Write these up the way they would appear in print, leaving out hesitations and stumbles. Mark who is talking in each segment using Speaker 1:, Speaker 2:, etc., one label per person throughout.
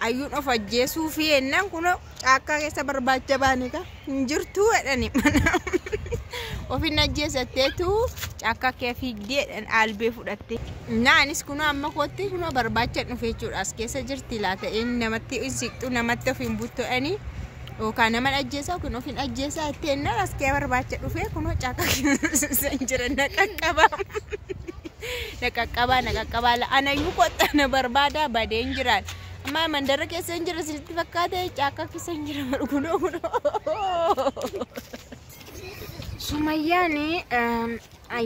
Speaker 1: Ayyuun of ajjeesuu fi ennaan kun caakkaa keessa barbaacha baane ka hin jirtuu jedhani mana. Ofin ajjeesatteetu caakkaa kee fiigdee jedhan albee fudhatte. Naanis kunoo amma kootti kunoo barbaacha dhufe jechuudha. As keessa jirti laata inni namatti hin siqxu namatti of hin buttu jedhanii yookaan nama ajjeesaa yookiin of hin ajjeesaa jettee ennaan as kee barbaacha dhufe kunoo caakkaa keessa hin jiran na qaqqaba. Na qaqqabaa na qaqqabaa anayyuu kottaa na barbaadaa badee hin jiraan. Amma mandara keessa hin jira isinitti fakkaate caakkaa keessa hin jira kunoo kunoo. Sumayyaan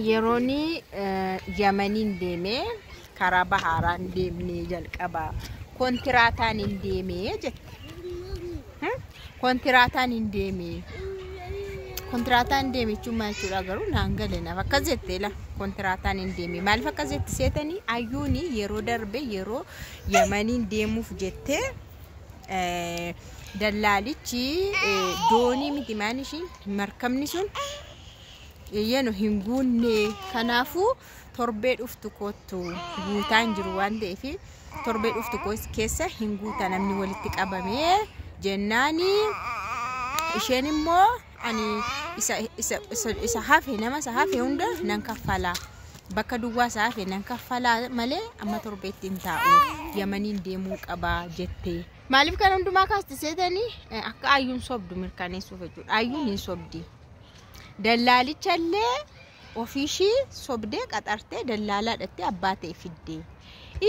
Speaker 1: yeroon Yamaniin deemee karaa bahaaraan deemnee jalqaba. Kontiraataan hin deemee jette. Kontiraataan hin deemee. Kontiraataan deeme jechuun maal jechuudha garuu naan gale naaf akkas jettee la kontiraataan hin deeme. Maaliif akkas jette seetanii ayyuun yeroo darbe yeroo Yamaniin deemuuf jettee dallaalichi doonii miti maan ishiin markabni sun yeno hin guunne kanaafuu torbee dhuftu kottu guutaan jiru waan ta'eef torbee dhuftu keessa hin guuta namni walitti qabamee jennaani isheen immoo ani isa isa isa isa hafe nama isa hafe hunda nan kaffala bakka duwwaa isa hafe nan kaffala malee amma torbeetti hin taa'u Yamaniin deemuu qaba jette. Maaliif kan hundumaa kaasti seetanii akka ayyuun sobdu mirkaneessuuf jechuudha. Ayyuun hin sobdi. Dallaalichallee ofiishii sobdee qaxartee dallaalaa dhattee abbaa ta'e fidde.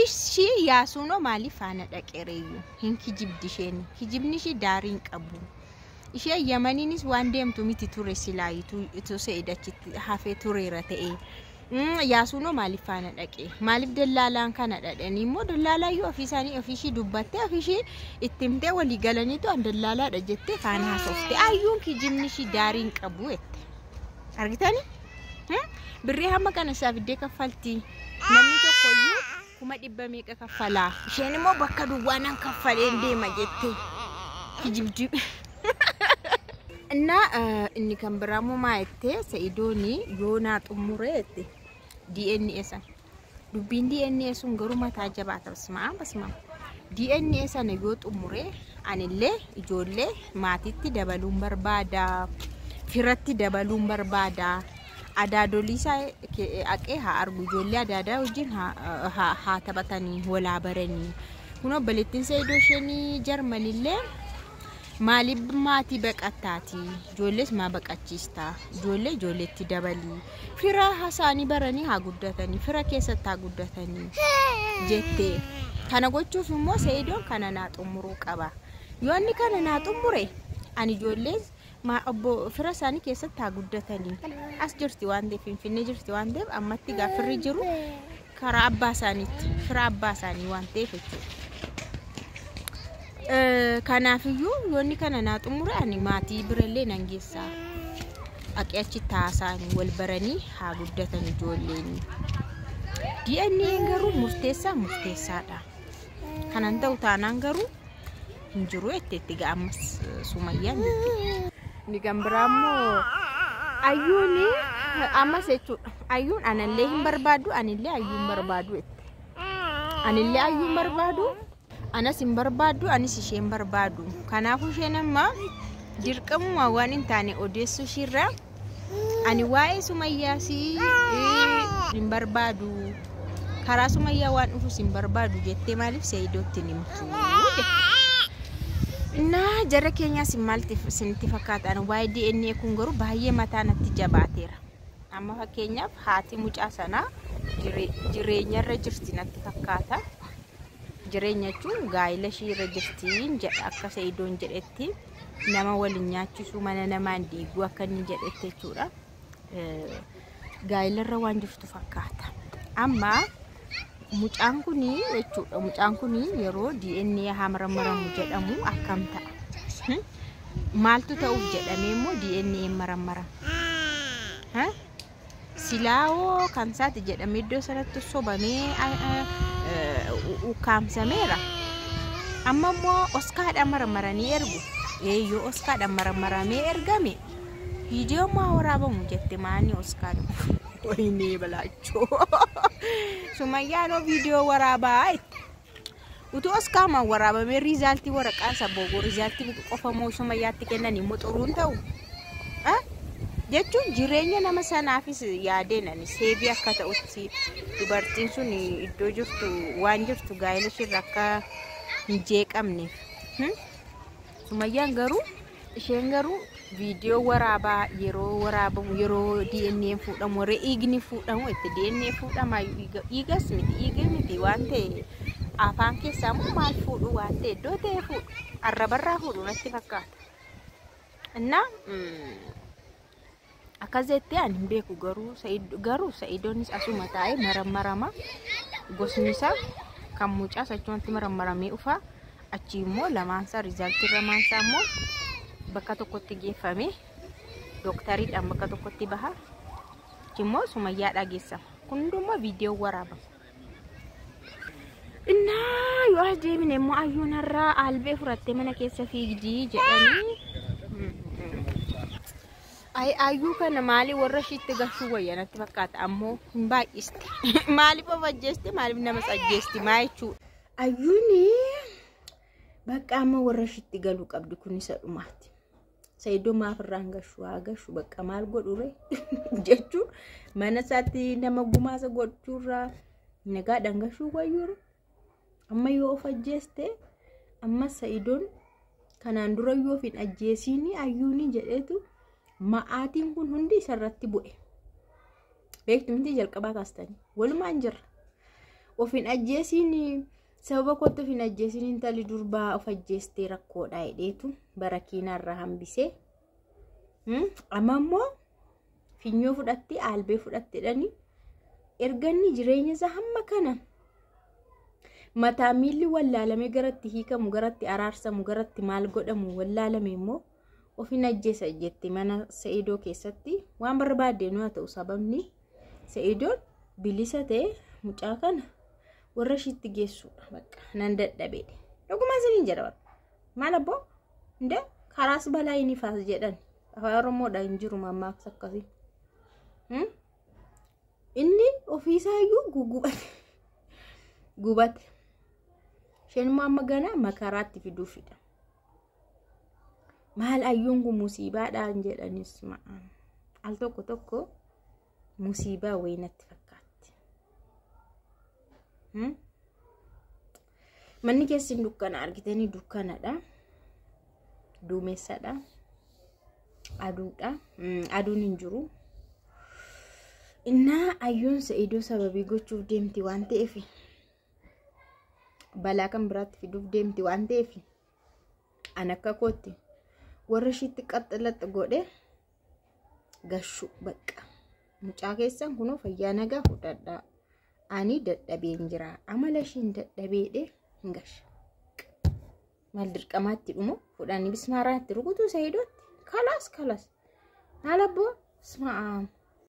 Speaker 1: Ishii yaasuunoo maaliif faana dhaqeereyyuu hin kijibdi isheen. Kijibni ishii daarii hin qabu. Ishee Yamaniinis waan deemtu miti ture silaa ituu Se'id achitti hafee tureera ta'e. Yaasuunoo maaliif faana dhaqe? Maaliif dallaalaan kana dhadhanii immoo dallaalaayyuu ofii isaanii ofii ishii dubbattee ofii ishii itti himtee walii galaniitu an dallaalaadha jettee faana haasofte. Ayyuun kijibni ishii daarii hin qabu jette. Argitanii? Birrii hamma kana isaa fiddee kaffalti. Namni tokkoyyuu kuma dhibba meeqa kaffalaa? Isheen immoo bakka duwwaa nan kaffaleen deema jette. Kijibdii. Innaa inni kan biraa immoo maa jettee Sa'idoon yoo naa xumuree jette DNA sana. Dubbiin DNA sun garuu mataa jabaata basmaa basmaa. DNA sana yoo xumuree anillee ijoollee maatiitti dabaluun barbaada. Firatti dabaluun barbaada. Adaadolii isaa aqee haa argu ijoollee adaadaa wajjin haa taphatanii walaa baranii. Kun obboleettiin Sa'idoo isheen Jarmanillee maaliif maatii baqattaati? Ijoollees maa baqachiista? Ijoollee ijoolleetti dabalii. Fira isaanii baranii haa guddatanii, fira keessatti haa guddatanii jette. Kana gochuuf immoo Sa'idoon kana naa xumuruu qaba. Yoo inni kana naa xumure ani ijoollees obbo fira isaanii keessatti haa guddatanii. As jirti waan ta'eef Finfinnee jirti waan ta'eef ammatti gaafirri jiru karaa abbaa isaaniitti fira abbaa isaanii waan ta'eef jechuudha. Kanaafiyyuu yoo inni kana naa xumure ani maatii birallee nan geessa. Dhaqee achi taasaanii wal baranii haa guddatan ijoolleen. DNA garuu murteessaa murteessaadha. Kanan ta'u taanaan garuu hin jiru jettee itti ga'a ammas Sumayyaan jechuudha. Inni kan biraa immoo ayyuun ammas jechuudha. Ayyuun anallee hin barbaadu anillee ayyuu hin barbaadu jette. Anillee ayyuu hin barbaadu anas hin barbaadu anis ishee hin barbaadu. Kanaafuu isheen amma dirqamuma waan hin taane odeessuu ishiirraa ani waa'ee Sumayyaas hin barbaadu. Karaa Sumayyaa waan dhufus hin barbaadu jettee maaliif Sa'idootti hin himtu jette. Innaa jara keenyaas maal isinitti fakkaata? Waa'ee DNA kun garuu baay'ee mataa natti jabaateera. Amma fakkeenyaaf haati mucaa sanaa jireenyarra jirti natti fakkaata. Jireenya jechuun gaa'ila ishiirra jirti jedha akka Sa'idoon jedhetti nama waliin nyaachisuu mana namaan diiguu akka inni jedhetti jechuudha. Gaa'ilarra waan jirtu fakkaata. Amma mucaan kuni jechuudha mucaan kuni yeroo DNA haa maramaramu jedhamu akkam ta'a? Maaltu ta'uuf jedhamee immoo DNA maramarama? Silaawoo kan isaati jedhamee iddoo sanatti sobamee ukkaamsameera. Amma immoo oskaadhaan maramaranii ergu. Yoo oskaadhaan maramaramee ergame viidiyoo maa waraabamu jette maani oskaadhaan. Wayinee balaachoo. Sumayyaanoo viidiyoo waraabaa jette. Utuu as qaamaan waraabamee riizaaltii waraqaa isa boogoo riizaaltii qofa moo Sumayyaatti kennan immoo xuruun ta'u. Jechuun jireenya nama sanaafis yaadeen ani seebii akka ta'utti dubartiin sun iddoo jirtu waan jirtu gaa'ela isheerra akka hin jeeqamneef. Sumayyaan garuu isheen garuu viidiyoo waraabaa yeroo waraabamu, yeroo DNA fuudhamu, warra dhiigni fuudhamu, itti DNA fuudhama, dhiigas miti, dhiiga miti, waan ta'e afaan keessaa immoo maal fuudhu, waan ta'e iddoo ta'e fuudhu, arrabarraa fuudhu natti fakkaata. Innaa akkas jettee ani hin beeku, garuu Sa'iidoonis asuma taa'ee marammarama, gosni isaa kan mucaas achumatti marammaramee dhufa, achi immoo lamaansaa riizaaltii lamaansaa immoo bakka tokkotti geeffame, dooktariidhaan bakka tokkotti baha, achi immoo Sumayyaadhaa geessama. Kun hundummoo viidiyoo waraabama. Innaa yoo as deemine immoo ayyuun har'aa albee furattee mana keessa fiigdii jedhanii. Ayyuu kana maali warra ishiitti gashuu wayya natti fakkaata, ammoo hin baay'iste. Maaliif of ajjeesti, maaliif nama ajjeesti, maa jechuudha? Ayyuun bakka amma warra ishiitti galuu qabdi, kun isa dhumaati. Saayidoo maaf irraa hin gashu, haa gashu, bakka maal godhure jechuun mana isaatti nama gumaasa gochuurraa nagaadhaan gashuu wayyuura. Amma yoo of ajjeeste, amma Saayidoon kanaan dura yoo of hin ajjeesiin ayyuuni jedheetu ma'aatiin kun hundi isarratti bu'e. Beektu miti, jalqabaa kaastanii walumaan jirra. Of hin ajjeesiin, sababa kootti of hin ajjeesiin, intalli durbaa of ajjeestee rakkoodha jedheetu barakiinaarraa hambisee. Amma immoo finyoo fudhattee albee fudhatteedhani erganni jireenya isaa hamma kana mataa miilli wallaalamee garatti hiikamu, garatti araarsamu, garatti maal godhamu wallaalame, immoo of hin ajjeesa jette mana Sa'idoo keessatti waan barbaadde nu haa ta'u, sababni Sa'idoon bilisa ta'e mucaa kana warra ishiitti geessuudha, bakka nan dadhabeedha. Dhuguma isiniin jedha, bakka maal abboo hinde karaas balaa inni faas jedhan, afaan Oromoodha hin jiru mammaaksa akkasii. Inni ofiisaayyuu gugubate gubate. Isheen immoo amma ganaa makaraatti fiduufidha. Maal ayyuun kun musiibaadhaan jedhanis al tokko tokko musiibaa wayii natti fakkaatti. Manni keessi dukkana argitanii, dukkanadha. Duumessadha. Aduudha. Aduun hin jiru. Innaa ayyuun Sa'idoo sababii gochuuf deemti waan ta'eef, balaa kan biraatti fiduuf deemti waan ta'eef, an akka kootti warra ishiitti qaxxalaxxa godhe gashu, bakka mucaa keessan kunoo fayyaa nagaa fudhadhaa, ani dadhabeen jira, amala ishiin dadhabeedhe hin gasha. Maal dirqamaatti dhumu fudhanii bismaaraatti rukutuu Sa'idootti, kalaas kalaas, haala abboo sma'a.